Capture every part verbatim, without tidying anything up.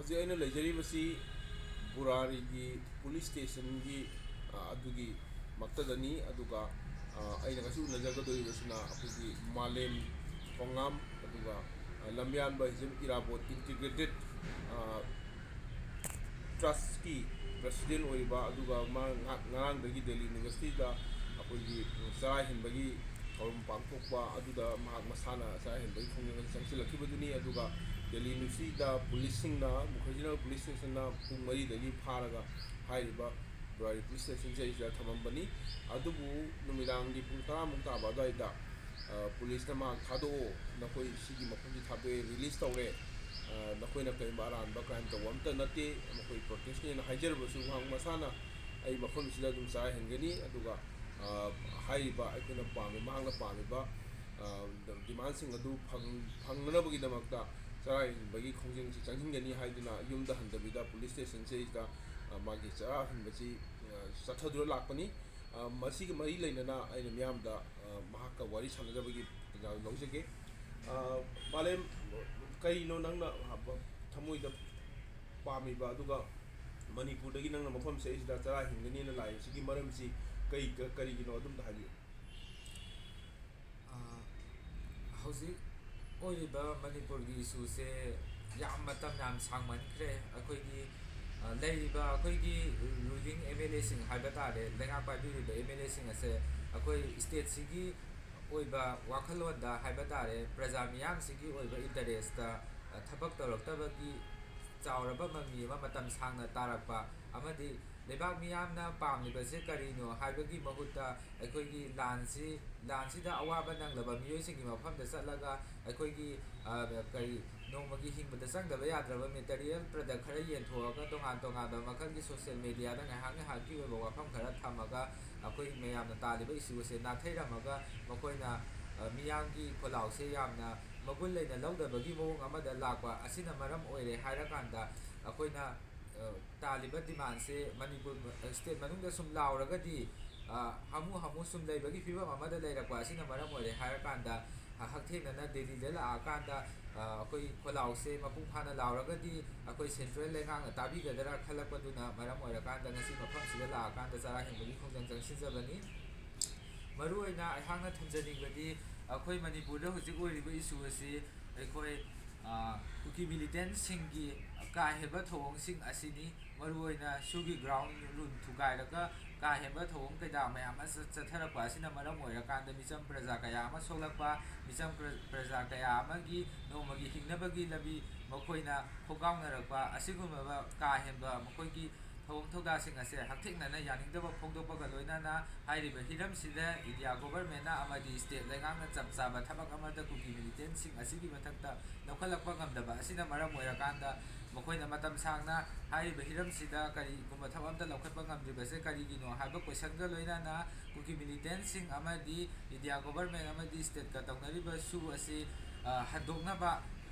ꯍꯧꯖꯤꯛ ꯑꯩꯅ ꯂꯩꯖꯔꯤꯕꯁꯤ ꯕꯨꯔꯥꯔꯤꯒꯤ ꯄꯨꯂꯤꯁ ꯁ꯭ꯇꯦꯁꯟꯒꯤ, ꯑ, ꯑꯗꯨꯒꯤ ꯃꯛꯇꯗꯅꯤ꯫ ꯑꯗꯨꯒ, ꯑ, ꯑꯩꯅ ꯉꯁꯤ ꯎꯅꯖꯒꯗꯧꯔꯤꯕꯁꯤꯅ ꯑꯩꯈꯣꯏꯒꯤ ꯃꯥꯂꯦꯝ ꯈꯣꯡꯉꯥꯝ, ꯑꯗꯨꯒ, ꯑ, ꯂꯝꯌꯥꯟꯕ ꯍꯤꯖꯝ ꯏꯔꯥꯕꯣꯠ ꯏꯟꯇꯤꯒ꯭ꯔꯦꯇꯦꯠ, ꯑ, ꯇ꯭ꯔꯁꯀꯤ ꯄ꯭ꯔꯁꯤꯗꯦꯟ ꯑꯣꯏꯔꯤꯕ, ꯑꯗꯨꯒ ꯃꯥ ꯉꯍꯥꯛ ꯉꯔꯥꯡꯗꯒꯤ ꯗꯦꯜꯂꯤ ꯌꯨꯅꯤꯚꯔꯁꯤꯇꯤꯗ ꯑꯩꯈꯣꯏꯒꯤ ꯆꯔꯥ ꯍꯦꯟꯕꯒꯤ ꯊꯧꯔꯝ ꯄꯥꯡꯊꯣꯛꯄ ꯑꯗꯨꯗ ꯃꯍꯥꯛ ꯃꯁꯥꯅ ꯆꯔꯥ ꯍꯦꯟꯕꯒꯤ ꯈꯣꯡꯖꯪ ꯑꯁꯤ ꯆꯪꯁꯤꯜꯂꯛꯈꯤꯕꯗꯨꯅꯤ꯫ ꯑꯗꯨꯒ ꯗꯦꯜꯂꯤ ꯌꯨꯅꯤꯚꯔꯁꯤꯇꯤꯗ ꯄꯨꯂꯤꯁꯁꯤꯡꯅ, ꯃꯨꯈꯔꯖꯤꯅꯒꯔ ꯄꯨꯂꯤꯁ ꯁ꯭ꯇꯦꯁꯟꯅ ꯄꯨꯡ ꯃꯔꯤꯗꯒꯤ ꯐꯥꯔꯒ ꯍꯥꯏꯔꯤꯕ ꯕꯨꯔꯥꯔꯤ ꯄꯨꯂꯤꯁ ꯁ꯭ꯇꯦꯁꯟꯁꯤꯗꯩꯁꯤꯗ ꯊꯝꯃꯝꯕꯅꯤ꯫ ꯑꯗꯨꯕꯨ ꯅꯨꯃꯤꯗꯥꯡꯒꯤ ꯄꯨꯡ ꯇꯔꯥꯃꯨꯛ ꯇꯥꯕ ꯑꯗꯨꯋꯥꯏꯗ, ꯑ, ꯄꯨꯂꯤꯁꯅ ꯃꯍꯥꯛ ꯊꯥꯗꯣꯛꯑꯣ, ꯅꯈꯣꯏ ꯁꯤꯒꯤ ꯃꯐꯝꯁꯤ ꯊꯥꯗꯣꯛꯑꯦ, ꯔꯤꯂꯤꯁ ꯇꯧꯔꯦ, ꯑ, ꯅꯈꯣꯏꯅ ꯀꯔꯤꯒꯨꯝꯕ ꯑꯔꯥꯟꯕ ꯀ꯭ꯔꯥꯏꯝ ꯇꯧꯕ ꯑꯝꯇ ꯅꯠꯇꯦ, ꯃꯈꯣꯏ ꯄ꯭ꯔꯣꯇꯦꯁꯅꯦꯅ ꯍꯥꯏꯖꯔꯕꯁꯨ ꯃꯍꯥꯛ ꯃꯁꯥꯅ ꯑꯩ ꯃꯐꯝꯁꯤꯗ ꯑꯗꯨꯝ ꯆꯔꯥ ꯍꯦꯟꯒꯅꯤ, ꯑꯗꯨꯒ, ꯑ, ꯍꯥꯏꯔꯤꯕ ꯑꯩꯈꯣꯏꯅ ꯄꯥꯝꯃꯤ, ꯃꯍꯥꯛꯅ ꯄꯥꯝꯃꯤꯕ, ꯑ, ꯗꯤꯃꯥꯟꯁꯤꯡ ꯑꯗꯨ ꯐꯪ-, ꯐꯪꯅꯅꯕꯒꯤꯗꯃꯛꯇ ꯆꯔꯥ ꯍꯦꯟꯕꯒꯤ ꯈꯣꯡꯖꯪꯁꯤ ꯆꯪꯍꯟꯒꯅꯤ ꯍꯥꯏꯗꯨꯅ ꯌꯨꯝꯗ ꯍꯟꯗꯕꯤꯗ ꯄꯨꯂꯤꯁ ꯁ꯭ꯇꯦꯁꯟꯁꯤꯗ, ꯑ, ꯃꯥꯒꯤ ꯆꯔꯥ ꯍꯦꯟꯕꯁꯤ, ꯑ, ꯆꯠꯊꯗꯨꯅ ꯂꯥꯛꯄꯅꯤ꯫ ꯑ, ꯃꯁꯤꯒ ꯃꯔꯤ ꯂꯩꯅꯅ ꯑꯩꯅ ꯃꯤꯌꯥꯝꯗ, ꯑ, ꯃꯍꯥꯛꯀ ꯋꯥꯔꯤ ꯁꯥꯟꯅꯖꯕꯒꯤ ꯇꯥꯟꯖꯥ ꯂꯧꯖꯒꯦ꯫ ꯑ, ꯃꯥꯂꯦꯝ, ꯀꯔꯤꯅꯣ ꯅꯪꯅ ꯊꯃꯣꯏꯗ ꯄꯥꯝꯃꯤꯕ, ꯑꯗꯨꯒ ꯃꯅꯤꯄꯨꯔꯗꯒꯤ ꯅꯪꯅ ꯃꯐꯝꯁꯦ ꯑꯩꯁꯤꯗ ꯆꯔꯥ ꯍꯦꯟꯒꯅꯤꯅ ꯂꯥꯛꯏꯁꯤꯒꯤ ꯃꯔꯝꯁꯤ ꯀꯩ, ꯀꯔꯤꯒꯤꯅꯣ ꯑꯗꯨꯝꯇ ꯍꯥꯏꯕꯤꯌꯨ꯫ ꯑ, ꯍꯧꯖꯤꯛ ꯑꯣꯏꯔꯤꯕ ꯃꯅꯤꯄꯨꯔꯒꯤ ꯏꯁꯨꯁꯦ ꯌꯥꯝ ꯃꯇꯝ ꯌꯥꯝ ꯁꯥꯡꯃꯟꯈ꯭ꯔꯦ꯫ ꯑꯩꯈꯣꯏꯒꯤ, ꯑ, ꯂꯩꯔꯤꯕ ꯑꯩꯈꯣꯏꯒꯤ ꯔꯨꯂꯤꯡ ꯑꯦꯝ ꯑꯦꯜ ꯑꯦꯁꯤꯡ ꯍꯥꯏꯕ ꯇꯥꯔꯦ, ꯂꯩꯉꯥꯛ ꯄꯥꯏꯕꯤꯔꯤꯕ ꯑꯦꯝ ꯑꯦꯜ ꯑꯦꯁꯤꯡ ꯑꯁꯦ ꯑꯩꯈꯣꯏ ꯁ꯭ꯇꯦꯠꯁꯤꯒꯤ ꯑꯣꯏꯕ ꯋꯥꯈꯜꯂꯣꯟꯗ ꯍꯥꯏꯕ ꯇꯥꯔꯦ, ꯄ꯭ꯔꯖꯥ ꯃꯤꯌꯥꯝꯁꯤꯒꯤ ꯑꯣꯏꯕ ꯏꯟꯇꯔꯦꯁꯇ, ꯑ, ꯊꯕꯛ ꯇꯧꯔꯛꯇꯕꯒꯤ ꯆꯥꯎꯔꯕ ꯃꯃꯤ ꯑꯃ ꯃꯇꯝ ꯁꯥꯡꯅ ꯇꯥꯔꯛꯄ, ꯑꯃꯗꯤ ꯂꯩꯕꯥꯛ ꯃꯤꯌꯥꯝꯅ ꯄꯥꯝꯂꯤꯕꯁꯦ ꯀꯔꯤꯅꯣ ꯍꯥꯏꯕꯒꯤ ꯃꯍꯨꯠꯇ ꯑꯩꯈꯣꯏꯒꯤ ꯂꯥꯟꯁꯤ, ꯂꯥꯟꯁꯤꯗ ꯑꯋꯥꯕ ꯅꯪꯂꯕ ꯃꯤꯑꯣꯏꯁꯤꯡꯒꯤ ꯃꯐꯝꯗ ꯆꯠꯂꯒ ꯑꯩꯈꯣꯏꯒꯤ, ꯑ, ꯀꯔꯤ, ꯅꯣꯡꯃꯒꯤ ꯍꯤꯡꯕꯗ ꯆꯪꯗꯕ ꯌꯥꯗ꯭ꯔꯕ ꯃꯦꯇꯔꯤꯌꯦꯜ ꯄ꯭ꯔꯗꯛ ꯈꯔ ꯌꯦꯟꯊꯣꯛꯑꯒ ꯇꯣꯉꯥꯟ ꯇꯣꯉꯥꯟꯕ ꯃꯈꯜꯒꯤ ꯁꯣꯁꯤꯌꯦꯜ ꯃꯦꯗꯤꯌꯥꯗ ꯉꯥꯏꯍꯥꯛ ꯉꯥꯏꯍꯥꯛꯀꯤ ꯑꯣꯏꯕ ꯋꯥꯐꯝ ꯈꯔ ꯊꯝꯃꯒ ꯑꯩꯈꯣꯏ ꯃꯌꯥꯝꯅ ꯇꯥꯜꯂꯤꯕ ꯏꯁꯨ ꯑꯁꯦ ꯅꯥꯊꯩꯔꯝꯃꯒ ꯃꯈꯣꯏꯅ, ꯑ, ꯃꯤꯌꯥꯝꯒꯤ ꯈꯣꯜꯂꯥꯎꯁꯦ ꯌꯥꯝꯅ ꯃꯒꯨꯟ ꯂꯩꯅ ꯂꯧꯗꯕꯒꯤ ꯃꯑꯣꯡ ꯑꯃꯗ ꯂꯥꯛꯄ ꯑꯁꯤꯅ ꯃꯔꯝ ꯑꯣꯏꯔꯦ ꯍꯥꯏꯔꯀꯥꯟꯗ ꯑꯩꯈꯣꯏꯅ, ꯑ, ꯇꯥꯜꯂꯤꯕ ꯗꯤꯃꯥꯟꯁꯦ ꯃꯅꯤꯄꯨꯔ, ꯑ, ꯁ꯭ꯇꯦꯠ ꯃꯅꯨꯡꯗ ꯁꯨꯝ ꯂꯥꯎꯔꯒꯗꯤ, ꯑ, ꯍꯥꯃꯨ ꯍꯥꯃꯨ ꯁꯨꯝ ꯂꯩꯕꯒꯤ ꯐꯤꯕꯝ ꯑꯃꯗ ꯂꯩꯔꯛꯄ ꯑꯁꯤꯅ ꯃꯔꯝ ꯑꯣꯏꯔꯦ ꯍꯥꯏꯔꯀꯥꯟꯗ ꯍꯛꯊꯦꯡꯅꯅ ꯗꯦꯜꯂꯤꯗ ꯂꯥꯛꯑꯀꯥꯟꯗ, ꯑ, ꯑꯩꯈꯣꯏ ꯈꯣꯜꯂꯥꯎꯁꯦ ꯃꯄꯨꯡ ꯐꯥꯅ ꯂꯥꯎꯔꯒꯗꯤ ꯑꯩꯈꯣꯏ ꯁꯦꯟꯇ꯭ꯔꯦꯜ ꯂꯩꯉꯥꯛꯅ ꯇꯥꯕꯤꯒꯗ꯭ꯔꯥ ꯈꯜꯂꯛꯄꯗꯨꯅ ꯃꯔꯝ ꯑꯣꯏꯔꯀꯥꯟꯗ ꯉꯁꯤ ꯃꯐꯝꯁꯤꯗ ꯂꯥꯛꯑꯀꯥꯟꯗ ꯆꯔꯥ ꯍꯦꯟꯕꯒꯤ ꯈꯣꯡꯖꯪ ꯆꯪꯁꯤꯟꯖꯕꯅꯤ꯫ ꯃꯔꯨꯑꯣꯏꯅ ꯑꯩꯍꯥꯛꯅ ꯊꯝꯖꯅꯤꯡꯕꯗꯤ ꯑꯩꯈꯣꯏ ꯃꯅꯤꯄꯨꯔꯗ ꯍꯧꯖꯤꯛ ꯑꯣꯏꯔꯤꯕ issue ꯑꯁꯤ ꯑꯩꯈꯣꯏ, ꯑ, ꯀꯨꯀꯤ militantꯁꯤꯡꯒꯤ ꯀꯥ ꯍꯦꯟꯕ ꯊꯧꯑꯣꯡꯁꯤꯡ ꯑꯁꯤꯅꯤ꯫ ꯃꯔꯨꯑꯣꯏꯅ ꯁꯨꯒꯤ ground ꯔꯨꯜ ꯊꯨꯒꯥꯏꯔꯒ ꯀꯥ ꯍꯦꯟꯕ ꯊꯧꯑꯣꯡ ꯀꯌꯥ ꯃꯌꯥꯝ ꯑꯃ ꯆꯠ-, ꯆꯠꯊꯔꯛꯄ ꯑꯁꯤꯅ ꯃꯔꯝ ꯑꯣꯏꯔꯀꯥꯟꯗ ꯃꯤꯆꯝ ꯄ꯭ꯔꯖꯥ ꯀꯌꯥ ꯑꯃ ꯁꯣꯛꯂꯛꯄ, ꯃꯤꯆꯝ ꯄ꯭ꯔ-, ꯄ꯭ꯔꯖꯥ ꯀꯌꯥ ꯑꯃꯒꯤ ꯅꯣꯡꯃꯒꯤ ꯍꯤꯡꯅꯕꯒꯤ ꯂꯝꯕꯤ ꯃꯈꯣꯏꯅ ꯈꯣꯡꯒꯥꯎꯅꯔꯛꯄ, ꯑꯁꯤꯒꯨꯝꯂꯕ ꯀꯥ ꯍꯦꯟꯕ ꯃꯈꯣꯏꯒꯤ ꯊꯧꯑꯣꯡ ꯊꯧꯗꯥꯁꯤꯡ ꯑꯁꯦ ꯍꯛꯊꯦꯡꯅꯅ ꯌꯥꯅꯤꯡꯗꯕ ꯐꯣꯡꯗꯣꯛꯄꯒ ꯂꯣꯏꯅꯅ ꯍꯥꯏꯔꯤꯕ ꯍꯤꯔꯝꯁꯤꯗ ꯏꯟꯗꯤꯌꯥ governmentꯅ ꯑꯃꯗꯤ state ꯂꯩꯉꯥꯛꯅ ꯆꯞ ꯆꯥꯕ ꯊꯕꯛ ꯑꯃꯠꯇ ꯀꯨꯀꯤ militantꯁꯤꯡ ꯑꯁꯤꯒꯤ ꯃꯊꯛꯇ ꯂꯧꯈꯠꯂꯛꯄ ꯉꯝꯗꯕ ꯑꯁꯤꯅ ꯃꯔꯝ ꯑꯣꯏꯔꯀꯥꯟꯗ ꯃꯈꯣꯏꯅ ꯃꯇꯝ ꯁꯥꯡꯅ ꯍꯥꯏꯔꯤꯕ ꯍꯤꯔꯝꯁꯤꯗ ꯀꯔꯤꯒꯨꯝꯕ ꯊꯕꯛ ꯑꯃꯠꯇ ꯂꯧꯈꯠꯄ ꯉꯝꯗ꯭ꯔꯤꯕꯁꯦ ꯀꯔꯤꯒꯤꯅꯣ ꯍꯥꯏꯕ questionꯒ ꯂꯣꯏꯅꯅ ꯀꯨꯀꯤ militantꯁꯤꯡ ꯑꯃꯗꯤ ꯏꯟꯗꯤꯌꯥ government ꯑꯃꯗꯤ stateꯀ ꯇꯧꯅꯔꯤꯕ ꯁꯨ ꯑꯁꯤ, ꯑ, ꯍꯟꯗꯣꯛꯅꯕ,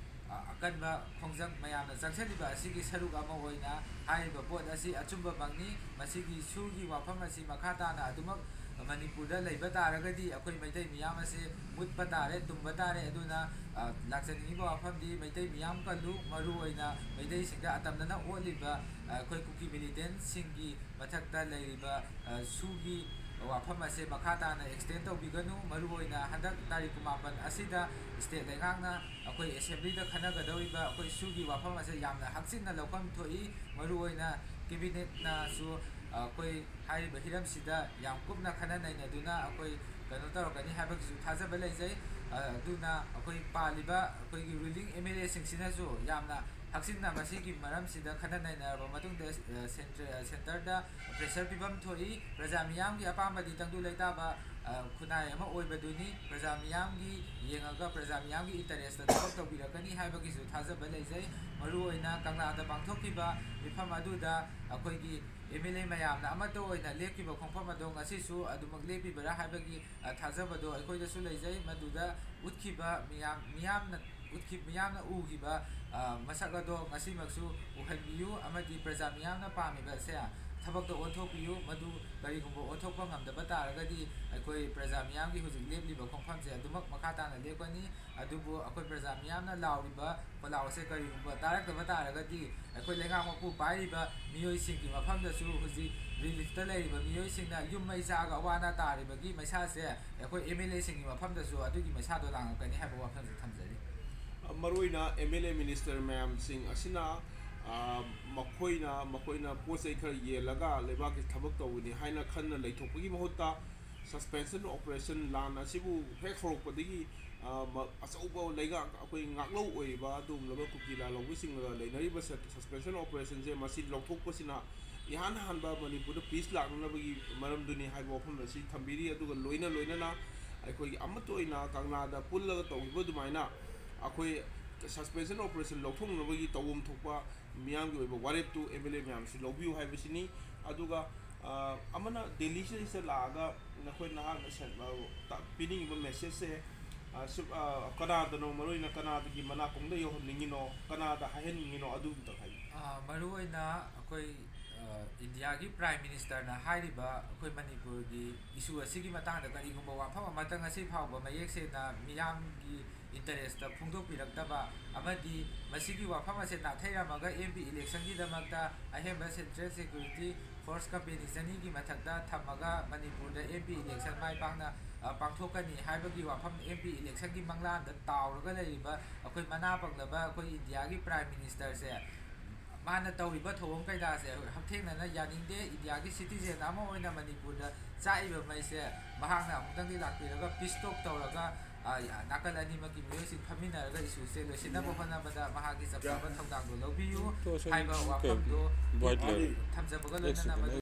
ꯑ, ꯑꯀꯟꯕ ꯈꯣꯡꯖꯪ ꯃꯌꯥꯝꯅ ꯆꯪꯁꯤꯜꯂꯤꯕ ꯑꯁꯤꯒꯤ ꯁꯔꯨꯛ ꯑꯃ ꯑꯣꯏꯅ ꯍꯥꯏꯔꯤꯕ ꯄꯣꯠ ꯑꯁꯤ ꯑꯆꯨꯝꯕꯃꯛꯅꯤ꯫ ꯃꯁꯤꯒꯤ ꯁꯨꯒꯤ ꯋꯥꯐꯝ ꯑꯁꯤ ꯃꯈꯥ ꯇꯥꯅ ꯑꯗꯨꯃꯛ ꯃꯅꯤꯄꯨꯔꯗ ꯂꯩꯕ ꯇꯥꯔꯒꯗꯤ ꯑꯩꯈꯣꯏ ꯃꯩꯇꯩ ꯃꯤꯌꯥꯝ ꯑꯁꯤ ꯃꯨꯠꯄ ꯇꯥꯔꯦ, ꯇꯨꯝꯕ ꯇꯥꯔꯦ꯫ ꯑꯗꯨꯅ, ꯑ, ꯂꯥꯛꯆꯅꯤꯡꯉꯤꯕ ꯋꯥꯐꯝꯗꯤ ꯃꯩꯇꯩ ꯃꯤꯌꯥꯝ ꯀꯜꯂꯨ, ꯃꯔꯨꯑꯣꯏꯅ ꯃꯩꯇꯩꯁꯤꯡꯗ ꯑꯇꯝꯅꯅ ꯑꯣꯠꯂꯤꯕ, ꯑ, ꯑꯩꯈꯣꯏ ꯀꯨꯀꯤ militantꯁꯤꯡꯒꯤ ꯃꯊꯛꯇ ꯂꯩꯔꯤꯕ, ꯑ, ꯁꯨꯒꯤ ꯋꯥꯐꯝ ꯑꯁꯦ ꯃꯈꯥ ꯇꯥꯅ extend ꯇꯧꯕꯤꯒꯅꯨ꯫ ꯃꯔꯨꯑꯣꯏꯅ ꯍꯟꯗꯛ ꯇꯥꯔꯤꯛ ꯀꯨꯟꯃꯥꯄꯟ ꯑꯁꯤꯗ state ꯂꯩꯉꯥꯛꯅ ꯑꯩꯈꯣꯏ assemblyꯗ ꯈꯟꯅꯒꯗꯧꯔꯤꯕ ꯑꯩꯈꯣꯏ ꯁꯨꯒꯤ ꯋꯥꯐꯝ ꯑꯁꯦ ꯌꯥꯝꯅ ꯍꯛꯆꯤꯟꯅ ꯂꯧꯐꯝ ꯊꯣꯛꯏ꯫ ꯃꯔꯨꯑꯣꯏꯅ cabinetꯅꯁꯨ, ꯑ, ꯑꯩꯈꯣꯏ ꯍꯥꯏꯔꯤꯕ ꯍꯤꯔꯝꯁꯤꯗ ꯌꯥꯝ ꯀꯨꯞꯅ ꯈꯟꯅ ꯅꯩꯅꯗꯨꯅ ꯑꯩꯈꯣꯏ ꯀꯩꯅꯣ ꯇꯧꯔꯛꯀꯅꯤ ꯍꯥꯏꯕꯒꯤꯁꯨ ꯊꯥꯖꯕ ꯂꯩꯖꯩ꯫ ꯑ, ꯑꯗꯨꯅ ꯑꯩꯈꯣꯏ ꯄꯥꯜꯂꯤꯕ ꯑꯩꯈꯣꯏꯒꯤ ruling MLAꯁꯤꯡꯁꯤꯅꯁꯨ ꯌꯥꯝꯅ ꯍꯛꯆꯤꯟꯅ ꯃꯁꯤꯒꯤ ꯃꯔꯝꯁꯤꯗ ꯈꯟꯅ ꯅꯩꯅꯔꯕ ꯃꯇꯨꯡꯗ, ꯑ, centre-, ꯑ, centreꯗ pressure ꯄꯤꯐꯝ ꯊꯣꯛꯏ꯫ ꯄ꯭ꯔꯖꯥ ꯃꯤꯌꯥꯝꯒꯤ ꯑꯄꯥꯝꯕꯗꯤ ꯇꯪꯗꯨ ꯂꯩꯇꯥꯕ, ꯑ, ꯈꯨꯟꯅꯥꯏ ꯑꯃ ꯑꯣꯏꯕꯗꯨꯅꯤ꯫ ꯄ꯭ꯔꯖꯥ ꯃꯤꯌꯥꯝꯒꯤ ꯌꯦꯡꯉꯒ ꯄ꯭ꯔꯖꯥ ꯃꯤꯌꯥꯝꯒꯤ interestꯇ ꯊꯕꯛ ꯇꯧꯕꯤꯔꯛꯀꯅꯤ ꯍꯥꯏꯕꯒꯤꯁꯨ ꯊꯥꯖꯕ ꯂꯩꯖꯩ꯫ ꯃꯔꯨꯑꯣꯏꯅ ꯀꯪꯂꯥꯗ ꯄꯥꯡꯊꯣꯛꯈꯤꯕ ꯃꯤꯐꯝ ꯑꯗꯨꯗ ꯑꯩꯈꯣꯏꯒꯤ MLA ꯃꯌꯥꯝꯅ ꯑꯃꯠꯇ ꯑꯣꯏꯅ ꯂꯦꯞꯈꯤꯕ ꯈꯣꯡꯐꯝ ꯑꯗꯣ ꯉꯁꯤꯁꯨ ꯑꯗꯨꯃꯛ ꯂꯦꯞꯄꯤꯕꯔꯥ ꯍꯥꯏꯕꯒꯤ, ꯑ, ꯊꯥꯖꯕꯗꯣ ꯑꯩꯈꯣꯏꯗꯁꯨ ꯂꯩꯖꯩ꯫ ꯃꯗꯨꯗ ꯎꯠꯈꯤꯕ ꯃꯤꯌꯥꯝ, ꯃꯤꯌꯥꯝꯅ ꯎꯠꯈꯤ-, ꯃꯤꯌꯥꯝꯅ ꯎꯈꯤꯕ, ꯑ, ꯃꯁꯛ ꯑꯗꯣ ꯉꯁꯤꯃꯛꯁꯨ ꯎꯍꯟꯕꯤꯌꯨ ꯑꯃꯗꯤ ꯄ꯭ꯔꯖꯥ ꯃꯤꯌꯥꯝꯅ ꯄꯥꯝꯃꯤꯕ ꯑꯁꯦ ꯊꯕꯛꯇ ꯑꯣꯟꯊꯣꯛꯄꯤꯌꯨ꯫ ꯃꯗꯨ ꯀꯔꯤꯒꯨꯝꯕ ꯑꯣꯟꯊꯣꯛꯄ ꯉꯝꯗꯕ ꯇꯥꯔꯒꯗꯤ ꯑꯩꯈꯣꯏ ꯄ꯭ꯔꯖꯥ ꯃꯤꯌꯥꯝꯒꯤ ꯍꯧꯖꯤꯛ ꯂꯦꯞꯂꯤꯕ ꯈꯣꯡꯐꯝꯁꯦ ꯑꯗꯨꯃꯛ ꯃꯈꯥ ꯇꯥꯅ ꯂꯦꯞꯀꯅꯤ꯫ ꯑꯗꯨꯕꯨ ꯑꯩꯈꯣꯏ ꯄ꯭ꯔꯖꯥ ꯃꯤꯌꯥꯝꯅ ꯂꯥꯎꯔꯤꯕ ꯈꯣꯜꯂꯥꯎ ꯑꯁꯦ ꯀꯔꯤꯒꯨꯝꯕ ꯇꯥꯔꯛꯇꯕ ꯇꯥꯔꯒꯗꯤ ꯑꯩꯈꯣꯏ ꯂꯩꯉꯥꯛ ꯃꯄꯨ ꯄꯥꯏꯔꯤꯕ ꯃꯤꯑꯣꯏꯁꯤꯡꯒꯤ ꯃꯐꯝꯗꯁꯨ ꯍꯧꯖꯤꯛ ꯔꯤꯂꯤꯐꯇ ꯂꯩꯔꯤꯕ ꯃꯤꯑꯣꯏꯁꯤꯡꯅ ꯌꯨꯝ ꯃꯩ ꯆꯥꯛꯑꯒ ꯑꯋꯥ ꯑꯅꯥ ꯇꯥꯔꯤꯕꯒꯤ ꯃꯩꯁꯥꯁꯦ ꯑꯩꯈꯣꯏ ꯑꯦꯝ ꯑꯦꯜ ꯑꯦꯁꯤꯡꯒꯤ ꯃꯐꯝꯗꯁꯨ ꯑꯗꯨꯒꯤ ꯃꯩꯁꯥꯗꯣ ꯂꯥꯡꯉꯛꯀꯅꯤ ꯍꯥꯏꯕ ꯋꯥꯐꯝꯁꯦ ꯊꯝꯖꯔꯤ꯫ ꯃꯔꯨꯑꯣꯏꯅ ꯑꯦꯝ ꯑꯦꯜ ꯑꯦ ꯃꯤꯅꯤꯁꯇꯔ ꯃꯌꯥꯝꯁꯤꯡ ꯑꯁꯤꯅ, ꯑ, ꯃꯈꯣꯏꯅ, ꯃꯈꯣꯏꯅ ꯄꯣꯠ ꯆꯩ ꯈꯔ ꯌꯦꯜꯂꯒ ꯂꯩꯕꯥꯛꯀꯤ ꯊꯕꯛ ꯇꯧꯕꯅꯤ ꯍꯥꯏꯅ ꯈꯟꯅ ꯂꯩꯊꯣꯛꯄꯒꯤ ꯃꯍꯨꯠꯇ, ꯁꯁꯄꯦꯟꯁꯟ ꯑꯣꯄꯔꯦꯁꯟ ꯂꯥꯟ ꯑꯁꯤꯕꯨ ꯍꯦꯛ ꯍꯧꯔꯛꯄꯗꯒꯤ, ꯑ, ꯃ-, ꯑꯆꯧꯕ ꯂꯩꯉꯥꯛ, ꯑꯩꯈꯣꯏ ꯉꯥꯛꯂꯧ ꯑꯣꯏꯔꯤꯕ ꯑꯗꯨꯒꯨꯝꯂꯕ ꯀꯨꯀꯤ ꯂꯥꯜꯍꯧꯕꯁꯤꯡꯒ ꯂꯩꯅꯔꯤꯕ ꯁ-, ꯁꯁꯄꯦꯟꯁꯟ ꯑꯣꯄꯔꯦꯁꯟꯁꯦ ꯃꯁꯤ ꯂꯧꯊꯣꯛꯄꯁꯤꯅ ꯏꯍꯥꯟ ꯍꯥꯟꯕ ꯃꯅꯤꯄꯨꯔꯗ ꯄꯤꯁ ꯂꯥꯛꯅꯅꯕꯒꯤ ꯃꯔꯝꯗꯨꯅꯤ ꯍꯥꯏꯕ ꯋꯥꯐꯝ ꯑꯁꯤ ꯊꯝꯕꯤꯔꯤ꯫ ꯑꯗꯨꯒ ꯂꯣꯏꯅ ꯂꯣꯏꯅꯅ ꯑꯩꯈꯣꯏꯒꯤ ꯑꯃꯠꯇ ꯑꯣꯏꯅ ꯀꯪꯂꯥꯗ ꯄꯨꯜꯂꯒ ꯇꯧꯈꯤꯕ ꯑꯗꯨꯃꯥꯏꯅ ꯑꯩꯈꯣꯏ ꯁꯁꯄꯦꯟꯁꯟ ꯑꯣꯄꯔꯦꯁꯟ ꯂꯧꯊꯣꯛꯅꯕꯒꯤ ꯇꯧꯐꯝ ꯊꯣꯛꯄ ꯃꯤꯌꯥꯝꯒꯤ ꯑꯣꯏꯕ ꯋꯥꯔꯦꯞꯇꯨ ꯑꯦꯝ ꯑꯦꯜ ꯑꯦ ꯃꯌꯥꯝꯁꯤ ꯂꯧꯕꯤꯌꯨ ꯍꯥꯏꯕꯁꯤꯅꯤ꯫ ꯑꯗꯨꯒ, ꯑ, ꯑꯃꯅ ꯗꯦꯜꯂꯤꯁꯤꯗꯩꯁꯤꯗ ꯂꯥꯛꯑꯒ ꯅꯈꯣꯏ ꯅꯍꯥꯛꯅ ꯁꯦꯟ-, ꯑ, ꯇ-, ꯄꯤꯅꯤꯡꯉꯤꯕ ꯃꯦꯁꯦꯖꯁꯦ, ꯑ, ꯁꯨ-, ꯑ, ꯀꯅꯥꯗꯅꯣ, ꯃꯔꯨꯑꯣꯏꯅ ꯀꯅꯥꯗꯒꯤ ꯃꯅꯥꯀꯣꯡꯗ ꯌꯧꯍꯟꯅꯤꯡꯉꯤꯅꯣ, ꯀꯅꯥꯗ ꯍꯥꯏꯍꯟꯅꯤꯡꯉꯤꯅꯣ, ꯑꯗꯨ ꯑꯝꯇꯪ ꯍꯥꯏꯕꯤꯌꯨ꯫ ꯑ, ꯃꯔꯨꯑꯣꯏꯅ ꯑꯩꯈꯣꯏ, ꯑ, ꯏꯟꯗꯤꯌꯥꯒꯤ ꯄ꯭ꯔꯥꯏꯝ ꯃꯤꯅꯤꯁꯇꯔꯅ ꯍꯥꯏꯔꯤꯕ ꯑꯩꯈꯣꯏ ꯃꯅꯤꯄꯨꯔꯒꯤ ꯏꯁꯨ ꯑꯁꯤꯒꯤ ꯃꯇꯥꯡꯗ ꯀꯔꯤꯒꯨꯝꯕ ꯋꯥꯐꯝ ꯑꯃꯇꯪ ꯉꯁꯤ ꯐꯥꯎꯕ ꯃꯌꯦꯛ ꯁꯦꯡꯅ ꯃꯤꯌꯥꯝꯒꯤ ꯏꯟꯇꯔꯦꯁꯇ ꯐꯣꯡꯗꯣꯛꯄꯤꯔꯛꯇꯕ ꯑꯃꯗꯤ ꯃꯁꯤꯒꯤ ꯋꯥꯐꯝ ꯑꯁꯦ ꯅꯥꯊꯩꯔꯝꯃꯒ ꯑꯦꯝ ꯄꯤ ꯏꯂꯦꯛꯁꯟꯒꯤꯗꯃꯛꯇ ꯑꯍꯦꯟꯕ ꯁꯦꯟꯇ꯭ꯔꯦꯜ ꯁꯦꯀ꯭ꯌꯨꯔꯤꯇꯤ ꯐꯣꯔꯁ ꯀꯝꯄꯦꯅꯤ ꯆꯅꯤꯒꯤ ꯃꯊꯛꯇ ꯊꯝꯃꯒ ꯃꯅꯤꯄꯨꯔꯗ ꯑꯦꯝ ꯄꯤ ꯏꯂꯦꯛꯁꯟ ꯃꯥꯏ ꯄꯥꯛꯅ, ꯑ, ꯄꯥꯡꯊꯣꯛꯀꯅꯤ ꯍꯥꯏꯕꯒꯤ ꯋꯥꯐꯝ, ꯑꯦꯝ ꯄꯤ ꯏꯂꯦꯛꯁꯟꯒꯤ ꯃꯪꯂꯥꯟꯗ ꯇꯥꯎꯔꯒ ꯂꯩꯔꯤꯕ ꯑꯩꯈꯣꯏ ꯃꯅꯥ ꯄꯪꯂꯕ ꯑꯩꯈꯣꯏ ꯏꯟꯗꯤꯌꯥꯒꯤ ꯄ꯭ꯔꯥꯏꯝ ꯃꯤꯅꯤꯁꯇꯔꯁꯦ ꯃꯥꯅ ꯇꯧꯔꯤꯕ ꯊꯧꯑꯣꯡ ꯀꯩꯗꯥꯁꯦ ꯍꯛꯊꯦꯡꯅꯅ ꯌꯥꯅꯤꯡꯗꯦ꯫ ꯏꯟꯗꯤꯌꯥꯒꯤ ꯁꯤꯇꯤꯖꯦꯟ ꯑꯃ ꯑꯣꯏꯅ ꯃꯅꯤꯄꯨꯔꯗ ꯆꯥꯛꯏꯕ ꯃꯩꯁꯦ ꯃꯍꯥꯛꯅ ꯑꯃꯨꯛꯇꯪꯗꯤ ꯂꯥꯛꯄꯤꯔꯒ ꯄꯤꯁ ꯇꯣꯛ ꯇꯧꯔꯒ, ꯑ, ꯅꯥꯀꯜ ꯑꯅꯤꯃꯛꯀꯤ ꯃꯤꯑꯣꯏꯁꯤꯡ ꯐꯝꯃꯤꯟꯅꯔꯒ ꯏꯁꯨꯁꯦ ꯂꯣꯏꯁꯤꯟꯅꯕ ꯍꯣꯠꯅꯕꯗ ꯃꯍꯥꯛꯀꯤ ꯆꯞ ꯆꯥꯕ ꯊꯧꯗꯥꯡꯗꯣ ꯂꯧꯕꯤꯌꯨ ꯍꯥꯏꯕ ꯋꯥꯐꯝꯗꯣ ꯊꯝꯖꯕꯒ ꯂꯣꯏꯅꯅ ꯃꯗꯨ